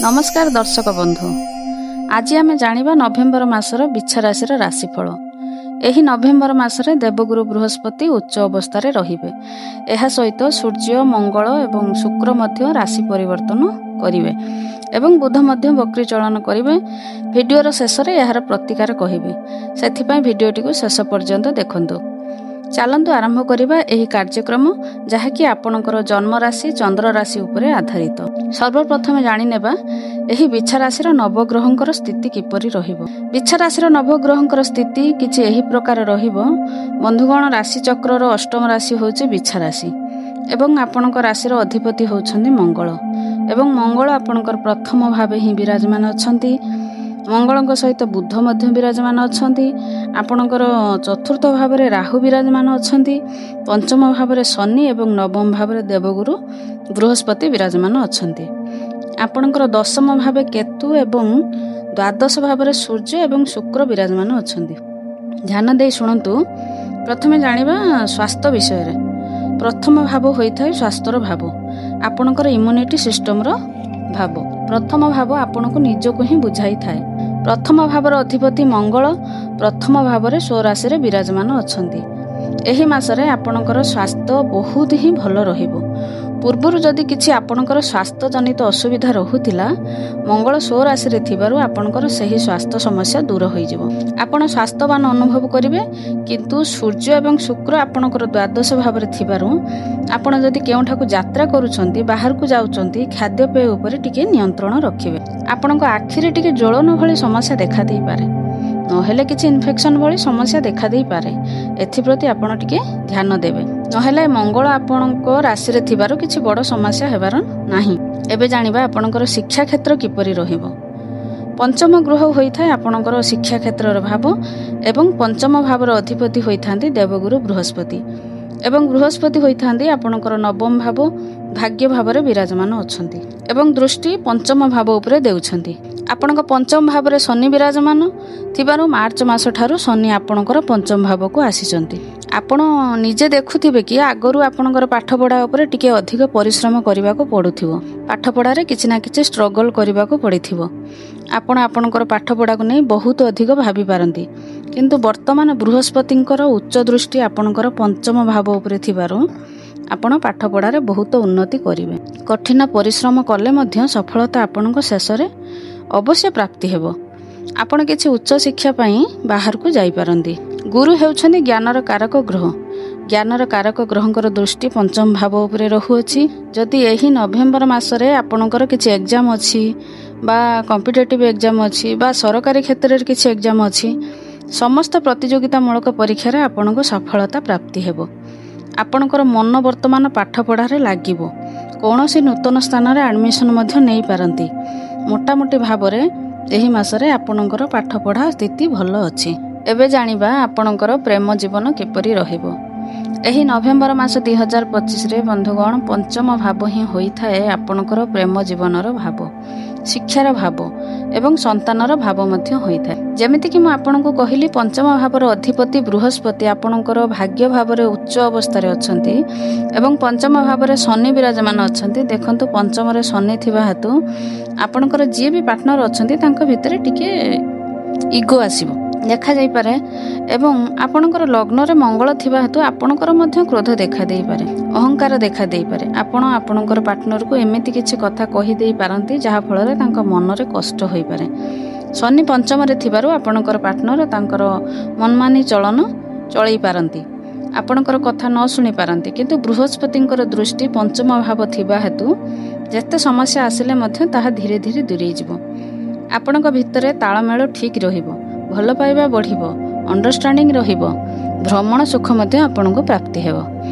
ନମସ୍କାର ଦର୍ଶକ ବନ୍ଧୁ, ଆଜି ଆମେ ଜାଣିବା ନଭେମ୍ବର ମାସର ବିଛା ରାଶିର ରାଶିଫଳ। ଏହି ନଭେମ୍ବର ମାସରେ ଦେବଗୁରୁ ବୃହସ୍ପତି ଉଚ୍ଚ ଅବସ୍ଥାରେ ରହିବେ। ଏହା ସହିତ ସୂର୍ଯ୍ୟ, ମଙ୍ଗଳ ଏବଂ ଶୁକ୍ର ମଧ୍ୟ ରାଶି ପରିବର୍ତ୍ତନ କରିବେ ଏବଂ ବୁଧ ମଧ୍ୟ ବକ୍ରି ଚଳନ କରିବେ। ଭିଡ଼ିଓର ଶେଷରେ ଏହାର ପ୍ରତିକାର କହିବେ, ସେଥିପାଇଁ ଭିଡ଼ିଓଟିକୁ ଶେଷ ପର୍ଯ୍ୟନ୍ତ ଦେଖନ୍ତୁ। ଚାଲନ୍ତୁ ଆରମ୍ଭ କରିବା ଏହି କାର୍ଯ୍ୟକ୍ରମ, ଯାହାକି ଆପଣଙ୍କର ଜନ୍ମ ରାଶି ଚନ୍ଦ୍ର ରାଶି ଉପରେ ଆଧାରିତ। ସର୍ବପ୍ରଥମେ ଜାଣିନେବା ଏହି ବିଛା ରାଶିର ନବଗ୍ରହଙ୍କର ସ୍ଥିତି କିପରି ରହିବ। ବିଛା ରାଶିର ନବଗ୍ରହଙ୍କର ସ୍ଥିତି କିଛି ଏହି ପ୍ରକାର ରହିବ। ବନ୍ଧୁଗଣ, ରାଶି ଚକ୍ରର ଅଷ୍ଟମ ରାଶି ହେଉଛି ବିଛା ରାଶି ଏବଂ ଆପଣଙ୍କ ରାଶିର ଅଧିପତି ହେଉଛନ୍ତି ମଙ୍ଗଳ ଏବଂ ମଙ୍ଗଳ ଆପଣଙ୍କର ପ୍ରଥମ ଭାବେ ହିଁ ବିରାଜମାନ ଅଛନ୍ତି। ମଙ୍ଗଳଙ୍କ ସହିତ ବୁଧ ମଧ୍ୟ ବିରାଜମାନ ଅଛନ୍ତି। ଆପଣଙ୍କର ଚତୁର୍ଥ ଭାବରେ ରାହୁ ବିରାଜମାନ ଅଛନ୍ତି, ପଞ୍ଚମ ଭାବରେ ଶନି ଏବଂ ନବମ ଭାବରେ ଦେବଗୁରୁ ବୃହସ୍ପତି ବିରାଜମାନ ଅଛନ୍ତି। ଆପଣଙ୍କର ଦଶମ ଭାବେ କେତୁ ଏବଂ ଦ୍ୱାଦଶ ଭାବରେ ସୂର୍ଯ୍ୟ ଏବଂ ଶୁକ୍ର ବିରାଜମାନ ଅଛନ୍ତି। ଧ୍ୟାନ ଦେଇ ଶୁଣନ୍ତୁ। ପ୍ରଥମେ ଜାଣିବା ସ୍ୱାସ୍ଥ୍ୟ ବିଷୟରେ। ପ୍ରଥମ ଭାବ ହୋଇଥାଏ ସ୍ୱାସ୍ଥ୍ୟର ଭାବ, ଆପଣଙ୍କର ଇମ୍ୟୁନିଟି ସିଷ୍ଟମର ଭାବ। ପ୍ରଥମ ଭାବ ଆପଣଙ୍କୁ ନିଜକୁ ହିଁ ବୁଝାଇଥାଏ। ପ୍ରଥମ ଭାବର ଅଧିପତି ମଙ୍ଗଳ ପ୍ରଥମ ଭାବରେ ସ୍ୱରାଶିରେ ବିରାଜମାନ ଅଛନ୍ତି। ଏହି ମାସରେ ଆପଣଙ୍କର ସ୍ୱାସ୍ଥ୍ୟ ବହୁତ ହିଁ ଭଲ ରହିବ। ପୂର୍ବରୁ ଯଦି କିଛି ଆପଣଙ୍କର ସ୍ୱାସ୍ଥ୍ୟଜନିତ ଅସୁବିଧା ରହୁଥିଲା, ମଙ୍ଗଳ ସ୍ୱରାଶିରେ ଥିବାରୁ ଆପଣଙ୍କର ସେହି ସ୍ୱାସ୍ଥ୍ୟ ସମସ୍ୟା ଦୂର ହୋଇଯିବ। ଆପଣ ସ୍ୱାସ୍ଥ୍ୟବାନ ଅନୁଭବ କରିବେ। କିନ୍ତୁ ସୂର୍ଯ୍ୟ ଏବଂ ଶୁକ୍ର ଆପଣଙ୍କର ଦ୍ୱାଦଶ ଭାବରେ ଥିବାରୁ ଆପଣ ଯଦି କେଉଁଠାକୁ ଯାତ୍ରା କରୁଛନ୍ତି, ବାହାରକୁ ଯାଉଛନ୍ତି, ଖାଦ୍ୟପେୟ ଉପରେ ଟିକେ ନିୟନ୍ତ୍ରଣ ରଖିବେ। ଆପଣଙ୍କ ଆଖିରେ ଟିକେ ଜ୍ୱଳନ ଭଳି ସମସ୍ୟା ଦେଖାଦେଇପାରେ, ନହେଲେ କିଛି ଇନଫେକ୍ସନ୍ ଭଳି ସମସ୍ୟା ଦେଖାଦେଇପାରେ। ଏଥିପ୍ରତି ଆପଣ ଟିକେ ଧ୍ୟାନ ଦେବେ। ନହେଲେ ମଙ୍ଗଳ ଆପଣଙ୍କ ରାଶିରେ ଥିବାରୁ କିଛି ବଡ଼ ସମସ୍ୟା ହେବାର ନାହିଁ। ଏବେ ଜାଣିବା ଆପଣଙ୍କର ଶିକ୍ଷା କ୍ଷେତ୍ର କିପରି ରହିବ। ପଞ୍ଚମ ଗୃହ ହୋଇଥାଏ ଆପଣଙ୍କର ଶିକ୍ଷା କ୍ଷେତ୍ରର ଭାବ ଏବଂ ପଞ୍ଚମ ଭାବର ଅଧିପତି ହୋଇଥାନ୍ତି ଦେବଗୁରୁ ବୃହସ୍ପତି ଏବଂ ବୃହସ୍ପତି ହୋଇଥାନ୍ତି ଆପଣଙ୍କର ନବମ ଭାବ, ଭାଗ୍ୟ ଭାବରେ ବିରାଜମାନ ଅଛନ୍ତି ଏବଂ ଦୃଷ୍ଟି ପଞ୍ଚମ ଭାବ ଉପରେ ଦେଉଛନ୍ତି। ଆପଣଙ୍କ ପଞ୍ଚମ ଭାବରେ ଶନି ବିରାଜମାନ ଥିବାରୁ ମାର୍ଚ୍ଚ ମାସ ଠାରୁ ଶନି ଆପଣଙ୍କର ପଞ୍ଚମ ଭାବକୁ ଆସିଛନ୍ତି। ଆପଣ ନିଜେ ଦେଖୁଥିବେ କି ଆଗରୁ ଆପଣଙ୍କର ପାଠପଢ଼ା ଉପରେ ଟିକେ ଅଧିକ ପରିଶ୍ରମ କରିବାକୁ ପଡ଼ୁଥିବ। ପାଠପଢ଼ାରେ କିଛି ନା କିଛି ଷ୍ଟ୍ରଗଲ୍ କରିବାକୁ ପଡ଼ିଥିବ। ଆପଣ ଆପଣଙ୍କର ପାଠପଢ଼ାକୁ ନେଇ ବହୁତ ଅଧିକ ଭାବିପାରନ୍ତି। କିନ୍ତୁ ବର୍ତ୍ତମାନ ବୃହସ୍ପତିଙ୍କର ଉଚ୍ଚ ଦୃଷ୍ଟି ଆପଣଙ୍କର ପଞ୍ଚମ ଭାବ ଉପରେ ଥିବାରୁ ଆପଣ ପାଠପଢ଼ାରେ ବହୁତ ଉନ୍ନତି କରିବେ। କଠିନ ପରିଶ୍ରମ କଲେ ମଧ୍ୟ ସଫଳତା ଆପଣଙ୍କ ଶେଷରେ ଅବଶ୍ୟ ପ୍ରାପ୍ତି ହେବ। ଆପଣ କିଛି ଉଚ୍ଚ ଶିକ୍ଷା ପାଇଁ ବାହାରକୁ ଯାଇପାରନ୍ତି। ଗୁରୁ ହେଉଛନ୍ତି ଜ୍ଞାନର କାରକ ଗ୍ରହ। ଜ୍ଞାନର କାରକ ଗ୍ରହଙ୍କର ଦୃଷ୍ଟି ପଞ୍ଚମ ଭାବ ଉପରେ ରହୁଅଛି। ଯଦି ଏହି ନଭେମ୍ବର ମାସରେ ଆପଣଙ୍କର କିଛି ଏକ୍ଜାମ୍ ଅଛି ବା କମ୍ପିଟେଟିଭ୍ ଏକ୍ଜାମ୍ ଅଛି ବା ସରକାରୀ କ୍ଷେତ୍ରରେ କିଛି ଏକ୍ଜାମ୍ ଅଛି, ସମସ୍ତ ପ୍ରତିଯୋଗିତାମୂଳକ ପରୀକ୍ଷାରେ ଆପଣଙ୍କୁ ସଫଳତା ପ୍ରାପ୍ତି ହେବ। ଆପଣଙ୍କର ମନ ବର୍ତ୍ତମାନ ପାଠପଢ଼ାରେ ଲାଗିବ। କୌଣସି ନୂତନ ସ୍ଥାନରେ ଆଡ଼ମିସନ୍ ମଧ୍ୟ ନେଇପାରନ୍ତି। ମୋଟାମୋଟି ଭାବରେ ଏହି ମାସରେ ଆପଣଙ୍କର ପାଠପଢ଼ା ସ୍ଥିତି ଭଲ ଅଛି। ଏବେ ଜାଣିବା ଆପଣଙ୍କର ପ୍ରେମ ଜୀବନ କିପରି ରହିବ। ଏହି ନଭେମ୍ବର ମାସ 2025ରେ ବନ୍ଧୁଗଣ, ପଞ୍ଚମ ଭାବ ହିଁ ହୋଇଥାଏ ଆପଣଙ୍କର ପ୍ରେମ ଜୀବନର ଭାବ, ଶିକ୍ଷାର ଭାବ ଏବଂ ସନ୍ତାନର ଭାବ ମଧ୍ୟ ହୋଇଥାଏ। ଯେମିତିକି ମୁଁ ଆପଣଙ୍କୁ କହିଲି, ପଞ୍ଚମ ଭାବର ଅଧିପତି ବୃହସ୍ପତି ଆପଣଙ୍କର ଭାଗ୍ୟ ଭାବରେ ଉଚ୍ଚ ଅବସ୍ଥାରେ ଅଛନ୍ତି ଏବଂ ପଞ୍ଚମ ଭାବରେ ଶନି ବିରାଜମାନ ଅଛନ୍ତି। ଦେଖନ୍ତୁ, ପଞ୍ଚମରେ ଶନି ଥିବା ହେତୁ ଆପଣଙ୍କର ଯିଏ ବି ପାର୍ଟନର ଅଛନ୍ତି ତାଙ୍କ ଭିତରେ ଟିକେ ଇଗୋ ଆସିବ ଦେଖାଯାଇପାରେ ଏବଂ ଆପଣଙ୍କର ଲଗ୍ନରେ ମଙ୍ଗଳ ଥିବା ହେତୁ ଆପଣଙ୍କର ମଧ୍ୟ କ୍ରୋଧ ଦେଖାଦେଇପାରେ, ଅହଙ୍କାର ଦେଖାଦେଇପାରେ। ଆପଣ ଆପଣଙ୍କର ପାର୍ଟନରକୁ ଏମିତି କିଛି କଥା କହିଦେଇ ପାରନ୍ତି ଯାହାଫଳରେ ତାଙ୍କ ମନରେ କଷ୍ଟ ହୋଇପାରେ। ଶନି ପଞ୍ଚମରେ ଥିବାରୁ ଆପଣଙ୍କର ପାର୍ଟନର ତାଙ୍କର ମନମାନି ଚଳନ ଚଳେଇ ପାରନ୍ତି, ଆପଣଙ୍କର କଥା ନ ଶୁଣିପାରନ୍ତି। କିନ୍ତୁ ବୃହସ୍ପତିଙ୍କର ଦୃଷ୍ଟି ପଞ୍ଚମ ଭାବ ଥିବା ହେତୁ ଯେତେ ସମସ୍ୟା ଆସିଲେ ମଧ୍ୟ ତାହା ଧୀରେ ଧୀରେ ଦୂରେଇଯିବ। ଆପଣଙ୍କ ଭିତରେ ତାଳମେଳ ଠିକ୍ ରହିବ, ଭଲ ପାଇବା ବଢ଼ିବ, ଅଣ୍ଡରଷ୍ଟାଣ୍ଡିଂ ରହିବ, ଭ୍ରମଣ ସୁଖ ମଧ୍ୟ ଆପଣଙ୍କୁ ପ୍ରାପ୍ତି ହେବ।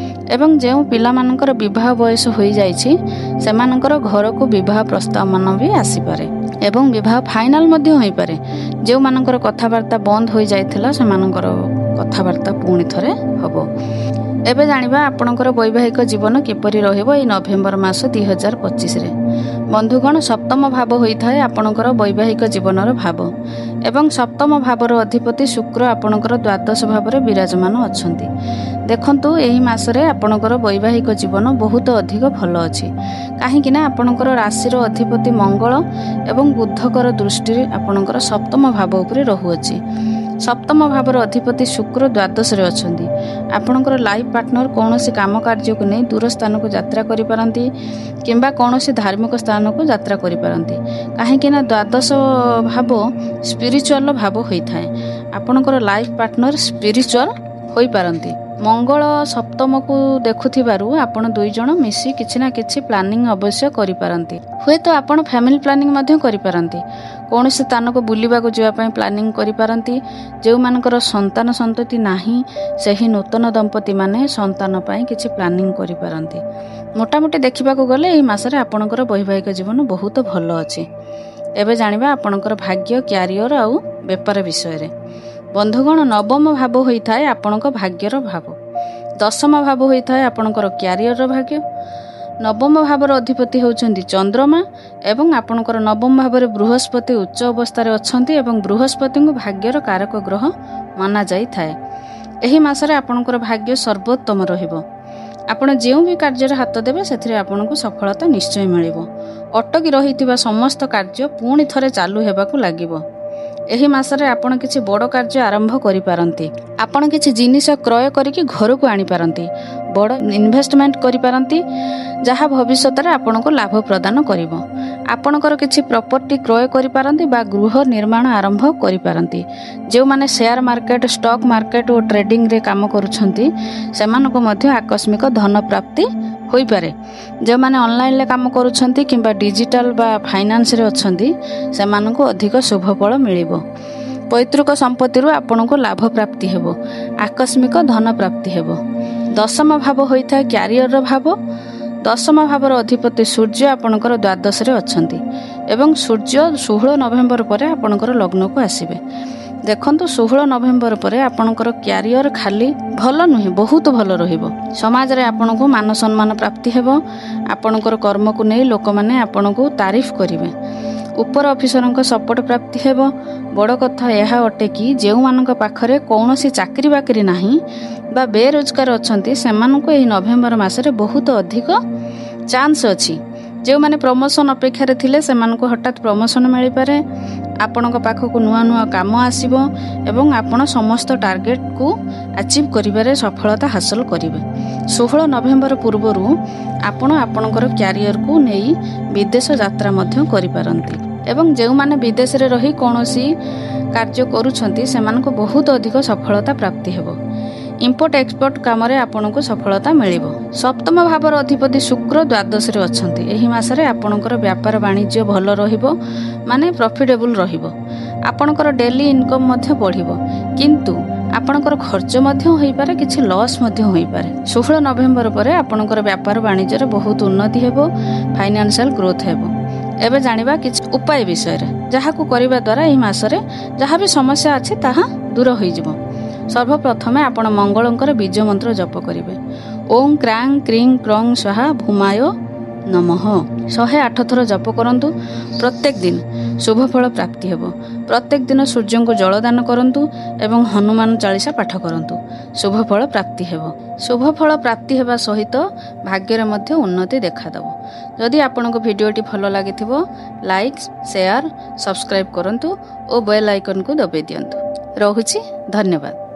ଏବଂ ଯେଉଁ ପିଲାମାନଙ୍କର ବିବାହ ବୟସ ହୋଇଯାଇଛି ସେମାନଙ୍କର ଘରକୁ ବିବାହ ପ୍ରସ୍ତାବମାନ ବି ଆସିପାରେ ଏବଂ ବିବାହ ଫାଇନାଲ ମଧ୍ୟ ହୋଇପାରେ। ଯେଉଁମାନଙ୍କର କଥାବାର୍ତ୍ତା ବନ୍ଦ ହୋଇଯାଇଥିଲା ସେମାନଙ୍କର କଥାବାର୍ତ୍ତା ପୁଣି ଥରେ ହେବ। ଏବେ ଜାଣିବା ଆପଣଙ୍କର ବୈବାହିକ ଜୀବନ କିପରି ରହିବ ଏଇ ନଭେମ୍ବର ମାସ 2025ରେ। ବନ୍ଧୁଗଣ, ସପ୍ତମ ଭାବ ହୋଇଥାଏ ଆପଣଙ୍କର ବୈବାହିକ ଜୀବନର ଭାବ ଏବଂ ସପ୍ତମ ଭାବର ଅଧିପତି ଶୁକ୍ର ଆପଣଙ୍କର ଦ୍ୱାଦଶ ଭାବରେ ବିରାଜମାନ ଅଛନ୍ତି। ଦେଖନ୍ତୁ, ଏହି ମାସରେ ଆପଣଙ୍କର ବୈବାହିକ ଜୀବନ ବହୁତ ଅଧିକ ଭଲ ଅଛି, କାହିଁକି ନା ଆପଣଙ୍କର ରାଶିର ଅଧିପତି ମଙ୍ଗଳ ଏବଂ ବୁଧଙ୍କର ଦୃଷ୍ଟିରେ ଆପଣଙ୍କର ସପ୍ତମ ଭାବ ଉପରେ ରହୁଅଛି। ସପ୍ତମ ଭାବର ଅଧିପତି ଶୁକ୍ର ଦ୍ୱାଦଶରେ ଅଛନ୍ତି। ଆପଣଙ୍କର ଲାଇଫ୍ ପାର୍ଟନର କୌଣସି କାମ କାର୍ଯ୍ୟକୁ ନେଇ ଦୂର ସ୍ଥାନକୁ ଯାତ୍ରା କରିପାରନ୍ତି କିମ୍ବା କୌଣସି ଧାର୍ମିକ ସ୍ଥାନକୁ ଯାତ୍ରା କରିପାରନ୍ତି, କାହିଁକି ନା ଦ୍ୱାଦଶ ଭାବ ସ୍ପିରିଚୁଆଲ ଭାବ ହୋଇଥାଏ। ଆପଣଙ୍କର ଲାଇଫ୍ ପାର୍ଟନର ସ୍ପିରିଚୁଆଲ ହୋଇପାରନ୍ତି। ମଙ୍ଗଳ ସପ୍ତମକୁ ଦେଖୁଥିବାରୁ ଆପଣ ଦୁଇ ଜଣ ମିଶି କିଛି ନା କିଛି ପ୍ଲାନିଂ ଅବଶ୍ୟ କରିପାରନ୍ତି। ହୁଏତ ଆପଣ ଫ୍ୟାମିଲି ପ୍ଲାନିଂ ମଧ୍ୟ କରିପାରନ୍ତି। କୌଣସି ସ୍ଥାନକୁ ବୁଲିବାକୁ ଯିବା ପାଇଁ ପ୍ଲାନିଂ କରିପାରନ୍ତି। ଯେଉଁମାନଙ୍କର ସନ୍ତାନ ସନ୍ତତି ନାହିଁ, ସେହି ନୂତନ ଦମ୍ପତିମାନେ ସନ୍ତାନ ପାଇଁ କିଛି ପ୍ଲାନିଂ କରିପାରନ୍ତି। ମୋଟାମୋଟି ଦେଖିବାକୁ ଗଲେ ଏହି ମାସରେ ଆପଣଙ୍କର ବୈବାହିକ ଜୀବନ ବହୁତ ଭଲ ଅଛି। ଏବେ ଜାଣିବା ଆପଣଙ୍କର ଭାଗ୍ୟ, କ୍ୟାରିୟର ଆଉ ବେପାର ବିଷୟରେ। ବନ୍ଧୁଗଣ, ନବମ ଭାବ ହୋଇଥାଏ ଆପଣଙ୍କ ଭାଗ୍ୟର ଭାବ। ଦଶମ ଭାବ ହୋଇଥାଏ ଆପଣଙ୍କର କ୍ୟାରିୟରର ଭାଗ୍ୟ। ନବମ ଭାବର ଅଧିପତି ହେଉଛନ୍ତି ଚନ୍ଦ୍ରମା ଏବଂ ଆପଣଙ୍କର ନବମ ଭାବରେ ବୃହସ୍ପତି ଉଚ୍ଚ ଅବସ୍ଥାରେ ଅଛନ୍ତି ଏବଂ ବୃହସ୍ପତିଙ୍କୁ ଭାଗ୍ୟର କାରକ ଗ୍ରହ ମାନାଯାଇଥାଏ। ଏହି ମାସରେ ଆପଣଙ୍କର ଭାଗ୍ୟ ସର୍ବୋତ୍ତମ ରହିବ। ଆପଣ ଯେଉଁ ବି କାର୍ଯ୍ୟରେ ହାତ ଦେବେ ସେଥିରେ ଆପଣଙ୍କୁ ସଫଳତା ନିଶ୍ଚୟ ମିଳିବ। ଅଟକି ରହିଥିବା ସମସ୍ତ କାର୍ଯ୍ୟ ପୁଣି ଥରେ ଚାଲୁ ହେବାକୁ ଲାଗିବ। ଏହି ମାସରେ ଆପଣ କିଛି ବଡ଼ କାର୍ଯ୍ୟ ଆରମ୍ଭ କରିପାରନ୍ତି। ଆପଣ କିଛି ଜିନିଷ କ୍ରୟ କରିକି ଘରକୁ ଆଣିପାରନ୍ତି। ବଡ଼ ଇନଭେଷ୍ଟମେଣ୍ଟ କରିପାରନ୍ତି, ଯାହା ଭବିଷ୍ୟତରେ ଆପଣଙ୍କୁ ଲାଭ ପ୍ରଦାନ କରିବ। ଆପଣଙ୍କର କିଛି ପ୍ରପର୍ଟି କ୍ରୟ କରିପାରନ୍ତି ବା ଗୃହ ନିର୍ମାଣ ଆରମ୍ଭ କରିପାରନ୍ତି। ଯେଉଁମାନେ ସେୟାର ମାର୍କେଟ, ଷ୍ଟକ୍ ମାର୍କେଟ ଓ ଟ୍ରେଡିଂରେ କାମ କରୁଛନ୍ତି, ସେମାନଙ୍କୁ ମଧ୍ୟ ଆକସ୍ମିକ ଧନ ପ୍ରାପ୍ତି ହୋଇପାରେ। ଯେଉଁମାନେ ଅନଲାଇନରେ କାମ କରୁଛନ୍ତି କିମ୍ବା ଡିଜିଟାଲ ବା ଫାଇନାନ୍ସରେ ଅଛନ୍ତି, ସେମାନଙ୍କୁ ଅଧିକ ଶୁଭଫଳ ମିଳିବ। ପୈତୃକ ସମ୍ପତ୍ତିରୁ ଆପଣଙ୍କୁ ଲାଭ ପ୍ରାପ୍ତି ହେବ। ଆକସ୍ମିକ ଧନ ପ୍ରାପ୍ତି ହେବ। ଦଶମ ଭାବ ହୋଇଥାଏ କ୍ୟାରିୟରର ଭାବ। ଦଶମ ଭାବର ଅଧିପତି ସୂର୍ଯ୍ୟ ଆପଣଙ୍କର ଦ୍ୱାଦଶରେ ଅଛନ୍ତି ଏବଂ ସୂର୍ଯ୍ୟ 16 ନଭେମ୍ବର ପରେ ଆପଣଙ୍କର ଲଗ୍ନକୁ ଆସିବେ। ଦେଖନ୍ତୁ, 16 ନଭେମ୍ବର ପରେ ଆପଣଙ୍କର କ୍ୟାରିୟର ଖାଲି ଭଲ ନୁହେଁ, ବହୁତ ଭଲ ରହିବ। ସମାଜରେ ଆପଣଙ୍କୁ ମାନ ସମ୍ମାନ ପ୍ରାପ୍ତି ହେବ। ଆପଣଙ୍କର କର୍ମକୁ ନେଇ ଲୋକମାନେ ଆପଣଙ୍କୁ ତାରିଫ କରିବେ। ଉପର ଅଫିସରଙ୍କ ସପୋର୍ଟ ପ୍ରାପ୍ତି ହେବ। ବଡ଼ କଥା ଏହା ଅଟେ କି ଯେଉଁମାନଙ୍କ ପାଖରେ କୌଣସି ଚାକିରି ବାକିରି ନାହିଁ ବା ବେରୋଜଗାର ଅଛନ୍ତି, ସେମାନଙ୍କୁ ଏହି ନଭେମ୍ବର ମାସରେ ବହୁତ ଅଧିକ ଚାନ୍ସ ଅଛି। ଯେଉଁମାନେ ପ୍ରମୋସନ୍ ଅପେକ୍ଷାରେ ଥିଲେ, ସେମାନଙ୍କୁ ହଠାତ୍ ପ୍ରମୋସନ୍ ମିଳିପାରେ। ଆପଣଙ୍କ ପାଖକୁ ନୂଆ ନୂଆ କାମ ଆସିବ ଏବଂ ଆପଣ ସମସ୍ତ ଟାର୍ଗେଟକୁ ଆଚିଭ୍ କରିବାରେ ସଫଳତା ହାସଲ କରିବେ। 16 ନଭେମ୍ବର ପୂର୍ବରୁ ଆପଣ ଆପଣଙ୍କର କ୍ୟାରିୟରକୁ ନେଇ ବିଦେଶ ଯାତ୍ରା ମଧ୍ୟ କରିପାରନ୍ତି ଏବଂ ଯେଉଁମାନେ ବିଦେଶରେ ରହି କୌଣସି କାର୍ଯ୍ୟ କରୁଛନ୍ତି, ସେମାନଙ୍କୁ ବହୁତ ଅଧିକ ସଫଳତା ପ୍ରାପ୍ତି ହେବ। ଇମ୍ପୋର୍ଟ ଏକ୍ସପୋର୍ଟ କାମରେ ଆପଣଙ୍କୁ ସଫଳତା ମିଳିବ। ସପ୍ତମ ଭାବର ଅଧିପତି ଶୁକ୍ର ଦ୍ୱାଦଶରେ ଅଛନ୍ତି। ଏହି ମାସରେ ଆପଣଙ୍କର ବ୍ୟାପାର ବାଣିଜ୍ୟ ଭଲ ରହିବ, ମାନେ ପ୍ରଫିଟେବୁଲ ରହିବ। ଆପଣଙ୍କର ଡେଲି ଇନକମ୍ ମଧ୍ୟ ବଢ଼ିବ, କିନ୍ତୁ ଆପଣଙ୍କର ଖର୍ଚ୍ଚ ମଧ୍ୟ ହୋଇପାରେ, କିଛି ଲସ୍ ମଧ୍ୟ ହୋଇପାରେ। 16 ନଭେମ୍ବର ପରେ ଆପଣଙ୍କର ବ୍ୟାପାର ବାଣିଜ୍ୟରେ ବହୁତ ଉନ୍ନତି ହେବ, ଫାଇନାନ୍ସିଆଲ ଗ୍ରୋଥ ହେବ। ଏବେ ଜାଣିବା କିଛି ଉପାୟ ବିଷୟରେ, ଯାହାକୁ କରିବା ଦ୍ୱାରା ଏହି ମାସରେ ଯାହା ବି ସମସ୍ୟା ଅଛି ତାହା ଦୂର ହୋଇଯିବ। ସର୍ବପ୍ରଥମେ ଆପଣ ମଙ୍ଗଳଙ୍କର ବୀଜ ମନ୍ତ୍ର ଜପ କରିବେ। ଓಂ କ୍ରାଂ କ୍ରିଂ କ୍ରଂ ସ୍ୱାହା ଭୂମାୟ ନମଃ 108 ଥର ଜପ କରନ୍ତୁ ପ୍ରତ୍ୟେକ ଦିନ, ଶୁଭଫଳ ପ୍ରାପ୍ତି ହେବ। ପ୍ରତ୍ୟେକ ଦିନ ସୂର୍ଯ୍ୟଙ୍କୁ ଜଳଦାନ କରନ୍ତୁ ଏବଂ ହନୁମାନ ଚାଳିଶା ପାଠ କରନ୍ତୁ, ଶୁଭଫଳ ପ୍ରାପ୍ତି ହେବ। ଶୁଭଫଳ ପ୍ରାପ୍ତି ହେବା ସହିତ ଭାଗ୍ୟରେ ମଧ୍ୟ ଉନ୍ନତି ଦେଖାଦେବ। ଯଦି ଆପଣଙ୍କୁ ଭିଡ଼ିଓଟି ଭଲ ଲାଗିଥିବ, ଲାଇକ୍, ସେୟାର, ସବସ୍କ୍ରାଇବ୍ କରନ୍ତୁ ଓ ବେଲ୍ ଆଇକନ୍କୁ ଦବାଇ ଦିଅନ୍ତୁ। ରହୁଛି, ଧନ୍ୟବାଦ।